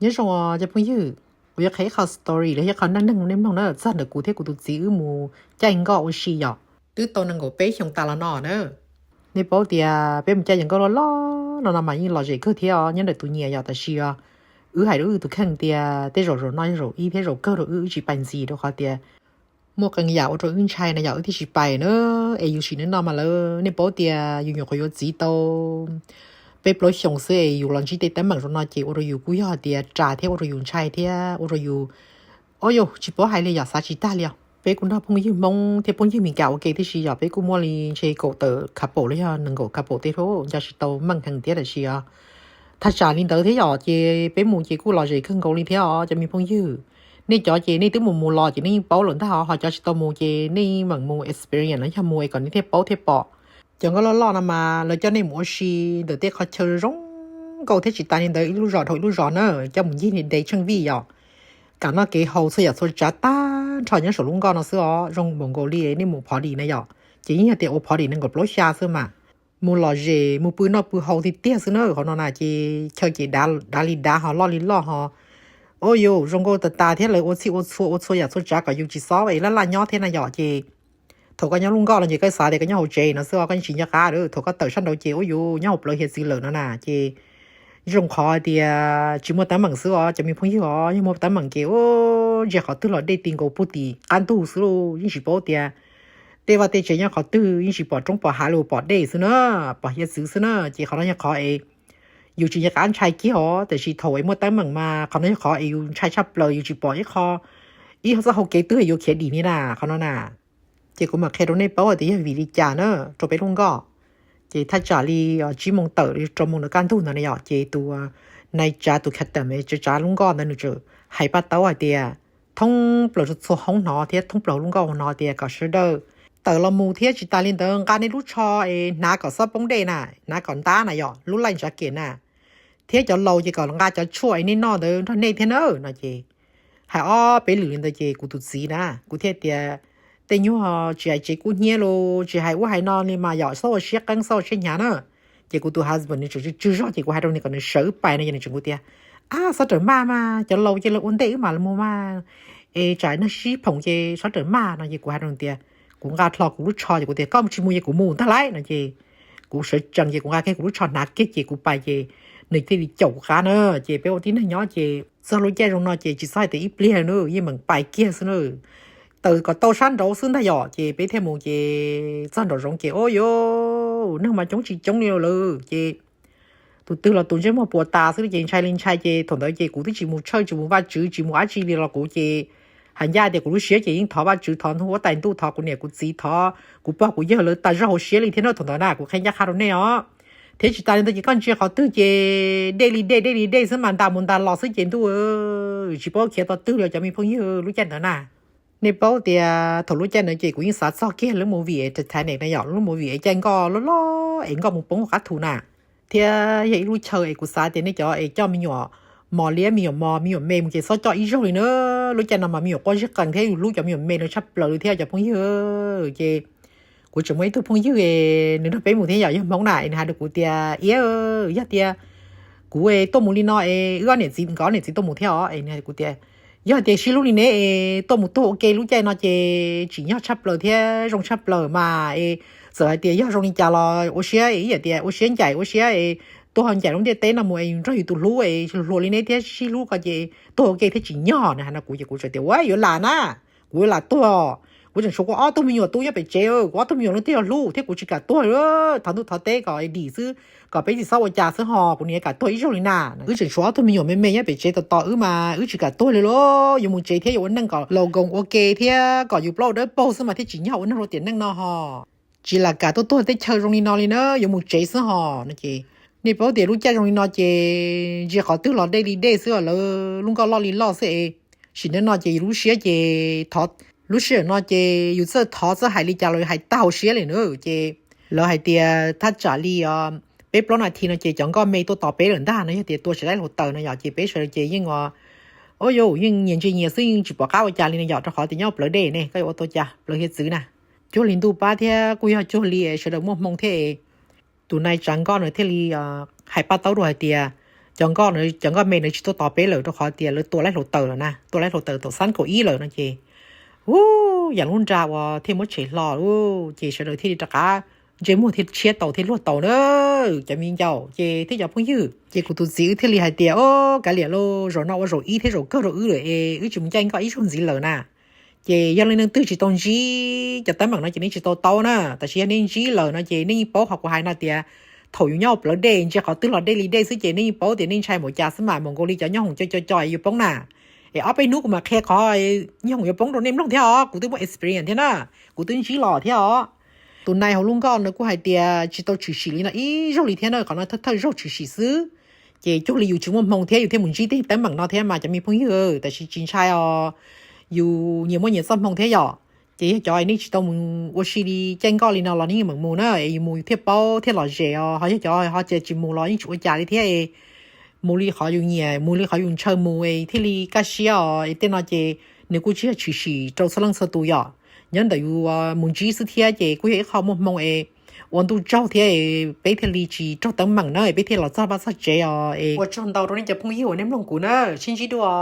Nyob zoo os cov phooj ywg, kuv yuav qhia ib qho story los yog ib qho neej neeg rau nej mloog na, txog ntawm kuv thiab kuv tus txiv wb mus caij nkoj ua si yom, twb tau nees nkaum peb xyoos tas los no na. Nej paub tias peb mus caij nkoj loj loj no no mas yeej lom zem kawg thiab os, nyob ntawm tus nyiam yom, tab sis os, wb hais rau wb tus kheej tias tej zaum zaum no yog zaum ib thiab zaum kawg rau wb, wb tsis pais ntxiv rau qhov tias muaj qee yam ua rau wb ntshai na yom, wb thiaj tsis pais na. Es yus sim neej no mas lawv, nej paub tias yus nyuam qhuav yuav txiv tau peb plaub xyoos xwb es yus los ntsib tej teeb meem rau no ces ua rau yus kuj yog tias ras thiab ua rau yus ntshai thiab ua rau yus, o yus tsis paub hais li yom, xav tsis tag li os. Peb kuj nrog phooj ywg Hmoob thiab phooj ywg Meskas ua ke tib si yom, peb kuj muaj li ntshe kaum tawm couple los yog nees nkaum couple tej thiab, nco tsis tau meej heev thiab tab sis os, thaj tsam li ntawd thiab yom, ces peb mus ces kuj lom zem kawg nkaus li thiab os cov me phooj ywg. Nej cov ces nej twb mus mus los ces nej yeej paub lawm ntag os, ho cov tsis tau mus ces nej mam mus experience los yog mus es kom nej thiaj paub thiaj pom. Cov nkoj loj loj no mas lawv coj nej mus ua si ntawm tej qhov chaw zoo nkauj thiab tsis tas li ntawd ib lub zos dhau ib lub zos na, coj mus ncig ntev tsheej vij yom. Kam noj kev haus txhua yam txhua tsav tag nrho nyob saum lub nkoj no xwb os, zoo npaum nkaus li nej mus party na yom, ces yeej yog tias ua party nees nkaum plaub xya xwb mas. Mus lom zem mus pw noj pw haus tiag tiag xwb na, qhov no na ces chaw ces dav li dav ho loj li loj ho, o yus zoo nkauj tas tas thiab lawv ua txhij ua txhua ua txhua yam txhua tsav kom yus tsis xob es laj laj nyob thiab na yom. Ces thaum koj nyob lub nkoj no ces koj xav tias koj nyob hauv tsev no xwb os, koj yeej tsis nco qab. Thaum koj tawm sab nraud ces ua yus nyob hauv plawv hiav txwv lawm no na ces zoo qhov tias tsis muaj teeb meem xwb os cov me phooj ywg os, yog muaj teeb meem ces ua ntsia qhov twg los dej ti nkaus puag tim qab ntug xwb lauj, yeej tsis paub tias tej vaj tej tsev nyob qhov twg, yeej tsis pom roob pom hav li, pom dej xwb na, pom hiav txwv xwb na. Ces qhov no yog qhov es yus tsis nco qab ntshai kiag os, tiam sis thaum es muaj teeb meem mas qhov no yog qhov es yus ntshai tshaj plaws, yus tsis pom ib qho, ib txoj hau kev twg yuav khiav dim li na, qhov no na. Ces kuv mam qhia rau nej paub hais tias yog vim li cas na, rau peb lub nkoj. Ces thaj tsam li tsib moos tawm rau moos ntawm kaj ntug ntawd na yom, ces tus nai tsav tus captain tsav lub nkoj ntawd nws txawm hais paj taub hais tias thoob plaws txhua hoob hnov thiab thoob plaws lub nkoj hnov tias kom sawv daws tawm los mus thiab tsis tas li ntawd nqa nej lub tsho es hnav kom txhob poob dej na, hnav kom ntab na yom, lub life jacket na, thiab cov laus ces kom nqa cov tshuaj es nej noj ntawd nrog nej thiab na no ces hais ob peb lwm li ntawd ces kuv tus txiv na, kuv thiaj tias tej nyuag tsis hais tsev kub hnyiab los tsis hais ub hais no li mas yom, txhob ua siab qeeb txhob ua siab hnyav na. Ces kuv tus husband nws tseem tsw tsw zog ces kuv hais rau nws kom nws sawv wb pais no ces nws tseem kuv tias, ab txhob rawm maj mas cov laus ces lawv ua ntej wb mam mus mas, es tsam nag sib phoom ces txhob rawm maj no ces kuv hais rau nws tias, kuv nqa hlo kuv lub tsho ces kuv tias koj tsis mus ces kuv mus ntag lauj no ces kuv sawv tsees ces kuv nqa kiag kuv lub tsho hnav kiag ces kuv pais ces nws thiaj li caum kuv qab na. Ces peb ua tib neeg nyob ces txog lub caij zoo no ces tsis txhob hais tias ib pliag na, yeej meem pais kiag xwb na. Tawm kom tau sab nraud xwb ntag yom, ces peb thiaj mus ces txog nraum zoov ces o yus neeg mas coob tsis coob li lawm ces tus twg los tus ntsej muag puas tas xwb ces ntshai li ntshai ces thaum ntawd ces kuv twb tsis mus church tsis mus Vajtswv tsis mus dab tsi li los kuv ces hais ncaj tias kuv lub siab ces yeej thov Vajtswv thov hnub huab tais ntuj thov kuv niam kuv txiv thov kuv pog kuv yawg lawv tas zog hauv siab li thiab na. Thaum ntawd na kuv qhia ncaj qha rau nej os. Thiab tsis tas li ntawd ces koj ntsia qhov twg ces dej li dej dej li dej xwb mas ntas mus ntas los xwb ces ntuj, tsis paub khiav tau twg li cov me phooj ywg lub caij ntawd na. Nej paub tias thaum lub caij ntawd ces kuv yeej xav txog kiag lub movie Titanic na yom, lub movie es caij nkoj loj loj es nkoj mus poob hauv qab thu na. Thiab yog ib lub chaw es kuv xav tias nej cov es coj me nyuam mos liab me nyuam mos me nyuam me mus ces txhob coj ib zaug li na. Lub caij no mas me nyuam quaj zig qees thiab yus hlub cov me nyuam me no tshaj plaws li thiab cov phooj ywg. Ces kuv tseem muaj ib tug phooj ywg es nws nrog peb mus thiab yom, yog Hmoob na, es nws hais rau kuv tias, Iab, yog tias kuv tuaj mus li no es wb ob niam txiv, nkawd ob niam txiv tuaj mus thiab os, es nws hais rau kuv tias, yog tias sib hlub li neb es tuaj mus tuag ua ke lub caij no ces tsim nyog tshaj plaws thiab zoo tshaj plaws mas es txawm hais tias yog zoo li cas los ua siab es ib yam tias ua siab ncaim ua siab es tuag ncaim lub ntiaj teb no mus es yus nrog yus tus hlub es hluas li neb thiab sib hlub ko ces tuag ua ke thiab tsim nyog. Nws hais no kuv ces kuv txawm tias, ua yuav lam na, kuv yuav lam tuag. Kuv tseem tshuav kuv ob tug me nyuam tub nyob pem tsev, kuv ob tug me nyuam no twb yog hlub thiab kuv tsis kam tuag li. Thov ntuj thov teb kom dim xwb, kom peb tsis txhob ua cas xwb ho kuv niam kam tuag ib zaug li na. Wb tseem tshuav ob tug me nyuam me me nyob pem tsev tos tos wb mas wb tsis kam tuag li lauj. Yuav mus tsev thiab yuav ua neej kom laus nkoos ua ke thiab kom yus plaub dawb paug xwb mas thiaj tsim nyog ua neeg rau tiam neej no ho. Tsis lam kam tuaj tuag teb chaws zoo li no li na, yuav mus tsev xwb ho no ces nej paub tias lub caij zoo li no ces ntsia qhov twg los dej li dej xwb, lawv lub nkoj loj li loj xwb es. Sim neej no ces yus lub siab ces thov, lub sij hawm no ces yus txawj thov txawj hais li cas los hais tag hauv siab li na. Ces lawv hais tias thaj tsam li peb plaub nas this no ces cov nkoj me tuaj tos peb lawm ntag no, yog tias tua tsis laib hluav taws no yom, ces peb sawv daws ces yeej, o yus yeej nyias ntsia nyias xwb yeej tsis pom qab ua cas li no yom, rau qhov tias nyob plawv dej ne koj yuav ua tau cas, plawv hiav txwv na. Cuag li ntuj pab thiab kuj yog cuag li sawv daws muaj hmoo thiab es tus nai tsav nkoj no thiaj li hais paj taub rau hais tias, cov nkoj, cov nkoj me na tsis tuaj tos peb lawm rau qhov tias lawv tua laib hluav taws lawm na, tua laib hluav taws thaum xab kaum ib lawm no ces, u, yam lub nra uas thiaj muab tshem hlo lawm ces sawv daws thiaj li rov qab ntsej muag thiaj tshiab tau thiaj luag tau na. Cov me ncaus ces thiab cov phooj ywg, ces kuv tus txiv wb thiaj li hais tias, o, kav liam lauj, zaum no ua zaum ib thiab zaum kawg rau wb lawm es wb tsis mus caij nkoj ib zaug ntxiv lawm na. Ces yog leej twg tsis tau ntsib cov teeb meem no ces nej tsis tau taub na, tab sis yog nej ntsib lawm no ces nej yeej paub qhov kuv hais no tias thaum yus nyob plawv dej ntsia qhov twg los dej li dej xwb ces nej yeej paub tias nej ntshai mus cas xwb mas, mus nkaus li cov nyooj hoom co co co es yuav poob na. Es ob peb hnub kuv mam qhia qhov nyooj hoom yuav poob rau nej mloog thiab os, kuv twb muaj experience thiab na, kuv twb ntsib los thiab os. Tus nai hauv lub nkoj no kuj hais tias tsis tau tshwm sim li no ib zaug li thiab na, qhov no thawj thawj zaug tshwm sim xwb. Ces cuag li yus tsis muaj hmoo thiab yus thiaj mus ntsib tej teeb meem no thiab mas cov me phooj ywg, tab sis tsis ntshai os, yus nyias muaj nyias txoj hmoo thiab yom. Ces yog cov nej tsis tau mus ua si li caij nkoj li no los nej yeej meem mus na, es yus mus yus thiaj paub thiaj lom zem os, ho yog cov ho cia tsis mus los yeej tsis ua cas li thiab. Mus li qhov yus nyiam, mus li qhov yus ntshaw mus es thiaj li kaj siab os. Es tej no ces nws kuj tsis yog tshwm sim rau txhua leej txhua tus yom, nyob ntawm yus mus ntsib xwb thiab ces kuj yog ib qho muaj hmoo es ua ntuj tsaug thiab peb thiaj li tsis raug teeb meem na, peb thiaj los txog pab txog tsev os. Es ua tsaug ntau rau nej cov phooj ywg uas nej mloog kuv na, sib ntsib dua.